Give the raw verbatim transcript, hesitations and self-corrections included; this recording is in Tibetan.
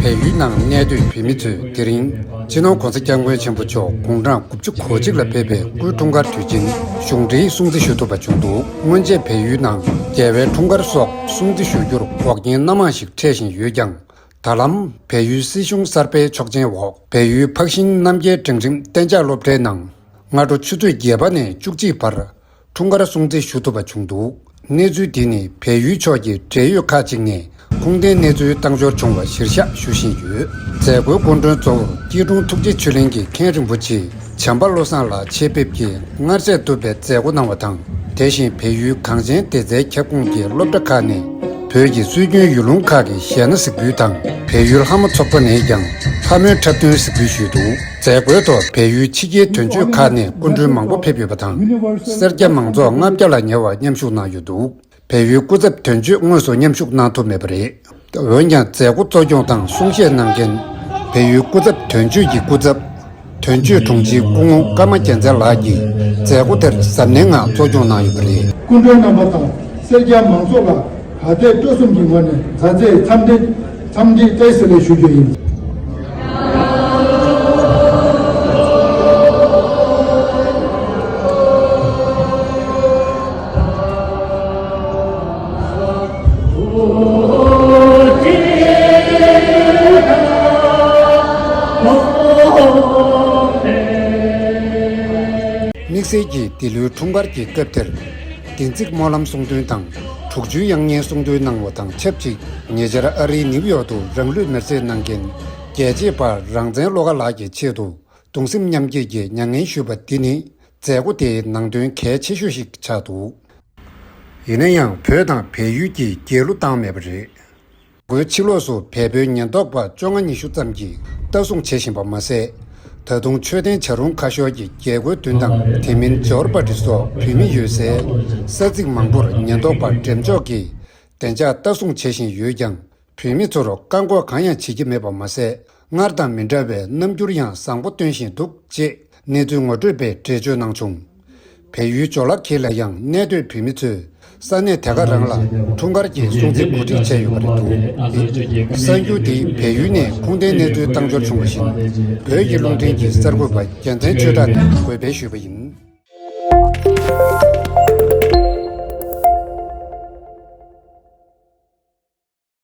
བལ་ཡུལ་ནང་གནས་སྡོད་བོད་མི་ཚོས་དེ་རིང་སྤྱི་ནོར་༸གོང་ས་༸སྐྱབས་མགོན་ཆེན་པོ་མཆོག་དགུང་གྲངས་དགུ་བཅུ་གོ་གཅིག་ལ་ཕེབས་པའི་སྐུའི་འཁྲུངས་སྐར་དུས་ཆེན་གཞུང་འབྲེལ་སྲུང་བརྩི་ཞུ་ཐུབ་པ་བྱུང་འདུག་སྔོན་ཆད་བལ་ཡུལ་ནང་རྒྱལ་བའི་འཁྲུངས་སྐར་སོགས་སྲུང་བརྩི་ཞུ་རྒྱུར་འགོག་རྐྱེན་སྣ་མང་ཞིག་འཕྲད་བཞིན་ཡོད་ཀྱང་། ད་ལམ་བལ་ཡུལ་སྲིད་གཞུང་གསར་པའི་ཆོག་མཆན་འོག་བལ་ཡུལ་འཕགས་ཤིང་རྣམ་རྒྱལ་འབྲིང་རིམ་གཏན་འཇགས་སློབ་གྲྭའི་ནང་སྔ་དྲོ་ཆུ་ཚོད་བརྒྱད་པ་ནས་བཅུ་གཅིག་བར་འཁྲུངས་སྐར་སྲུང་བརྩི་ཞུ་ཐུབ་པ་བྱུང་འདུག་གནས་ཚུལ་འདི་ནི་བལ་ཡུལ་ཕྱོགས་ཀྱི་འབྲེལ་ཡོད་ཁག་ཅིག་ནས་ཁུངས་ལྡན་གནས་ཚུལ་བཏང་འབྱོར་བྱུང་བ་གཞིར་བཞག་ཞུ་བཞིན་ཡོད། མཛད་སྒོའི་སྐུ་མགྲོན་གཙོ་བོར་སྐྱིད་གྲོང་ཐུགས་རྗེ་ཆོས་གླིང་གི་མཁན་རིན་པོ་ཆེ་བྱམས་པ་བློ་བཟང་ལགས་ཆེད་ཕེབས་ཀྱིས་སྔར་བྱས་བཏུབ་པའི་མཛད་སྒོ་གནང་བ་དང་། དེ་བཞིན་བལ་ཡུལ་གངས་ཅན་བདེ་རྩའི་ཁྱབ་ཁོངས་ཀྱི་སློབ་གྲྭ་ཁག་ནས་བོད་ཀྱི་སྲོལ་རྒྱུན་ཡུལ་ལུང་ཁག་གི་གཞས་སྣ་གཟིགས་འབུལ་དང་། བལ་ཡུལ་ལྷ་མོ་ཚོགས་པ་ནས་ཀྱང་ལྷ་མོའི་འཁྲབ་སྟོན་གཟིགས་འབུལ་ཞུས་འདུག་མཛད་སྒོའི་ཐོག་བལ་ཡུལ་ཕྱི་རྒྱལ་དོན་གཅོད་ཁག་ནས་སྐུ་མགྲོན་མང་པོ་ཕེབས་ཡོད་པ་དང་། སེར་སྐྱ་མང་ཚོགས་ལྔ་བརྒྱ་ལ་ཉེ་བ་མཉམ་ཞུགས་གནང་ཡོད་འདུག་བལ་ཡུལ་སྐུ་ཚབ་དོན་གཅོད་དངོས་སུ་མཉམ་ཞུགས་གནང་ཐུབ་མེད་པ་རེད། འོན་ཀྱང་མཛད་སྒོ་གཙོ་སྐྱོང་དང་གསུང་བཤད་གནང་མཁན་བལ་ཡུལ་སྐུ་ཚབ་དོན་གཅོད་ཀྱི་སྐུ་ཚབ། དོན་གཅོད་དྲུང་ཆེ་སྐུ་ངོ་ཀརྨ་རྒྱལ་མཚན་ལགས་ཀྱིས་མཛད་སྒོ་དེར་གཟབ་ནན་ངང་གཙོ་སྐྱོང་གནང་ཡོད་པ་རེད། སྐུ་མགྲོན་རྣམ་པ་དང་སེར་སྐྱ་མང་ཚོགས་ལ་དགའ་དད་སྤྲོ་གསུམ་གྱི་ངོས་ནས་མཛའ་བརྩེའི་འཚམས་འདྲི་འཚམས་འདྲི་བཀྲ་ཤིས་བདེ་ལེགས་ཞུ་རྒྱུ་ཡིན། དམིགས་བསལ་གྱིས་འདི་ལོའི་འཁྲུངས་སྐར་གྱི་སྐབས་དེར། བདེན་ཚིག་སྨོན་ལམ་གསུང་འདོན་དང་། དྲུག་ཅུའི་དབྱངས་སྙན་གསུང་འདོན་གནང་བ་དང་ཆབས་ཅིག་ཉེ་ཆར་ཨ་རིའི་ནིའུ་ཡོག་ཏུ་རང་ལུས་མེར་སྲེག་གནང་མཁན་རྒྱལ་གཅེས་དཔའ་རང་བཙན་བློ་དགའ་ལགས་ཀྱི་ཆེད་དུ་གདུང་སེམས་མཉམ་སྐྱེད་ཀྱི་མྱ་ངན་ཞུས་པ་འདི་ནི་མཛད་སྒོ་དེའི་ནང་དོན་གལ་ཆེ་ཤོས་ཤིག་ཆགས་འདུག་ཡིན་ན་ཡང་བོད་དང་བལ་ཡུལ་གྱིས་རྒྱལ་གླུ་བཏང་མེད་པ་རེད། སྒོའི་ཕྱི་ལོགས་སུ་བལ་པོའི་ཉེན་རྟོག་པ་བཅོ་ལྔ་ཉི་ཤུ་ཙམ་གྱིས་ལྟ་སྲུང་བྱེད་བཞིན་པ་མ་ཟད། ད་དུང་མཆོད་རྟེན་བྱ་རུང་ཁ་ཤོར་གྱི་རྒྱལ་སྒོའི་མདུན་དང་དེ་མིན་ཇོར་པ་ཏི་སོགས་བོད་མི་ཡོད་སའི་ས་ཚིགས་མང་པོར་ཉེན་རྟོག་པ་འགྲེམས་འཇོག་གིས་བདེ་འཇགས་ལྟ་སྲུང་བྱེད་བཞིན་ཡོད་ཀྱང་། བོད་མི་ཚོར་བཀག་འགོག་གང་ཡང་བྱེད་ཀྱི་མེད་པ་མ་ཟད། སྔར་དང་མི་འདྲ་བའི་རྣམ་འགྱུར་ཡང་བཟང་པོ་སྟོན་བཞིན་འདུག་ཅེས་གནས་ཚུལ་ངོ་སྤྲོད་པས་འགྲེལ་བརྗོད་གནང་བྱུང་། བལ་ཡུལ་ཇོ་ལ་ཁེ་ལ་ཡང་གནས་སྡོད་བོད་མི་ཚོས་ས་གནས་དེ་ག་རང་ལ་འཁྲུངས་སྐར་གྱི་སྲུང་བརྩི་གོ་སྒྲིག་བྱས་ཡོད་པ་རེད་འདུག་གསར་འགྱུར་འདི་བལ་ཡུལ་ནས་ཁུངས་ལྡན་གནས་ཚུལ་བཏང་འབྱོར་བྱུང་བ་བཞིན། བོད་ཀྱི་རླུང་འཕྲིན་གྱི་གསར་འགོད་པ་རྒྱལ་མཚན་ཆོས་གྲགས་ནས་འགོད་སྤེལ་ཞུས་པ་ཡིན།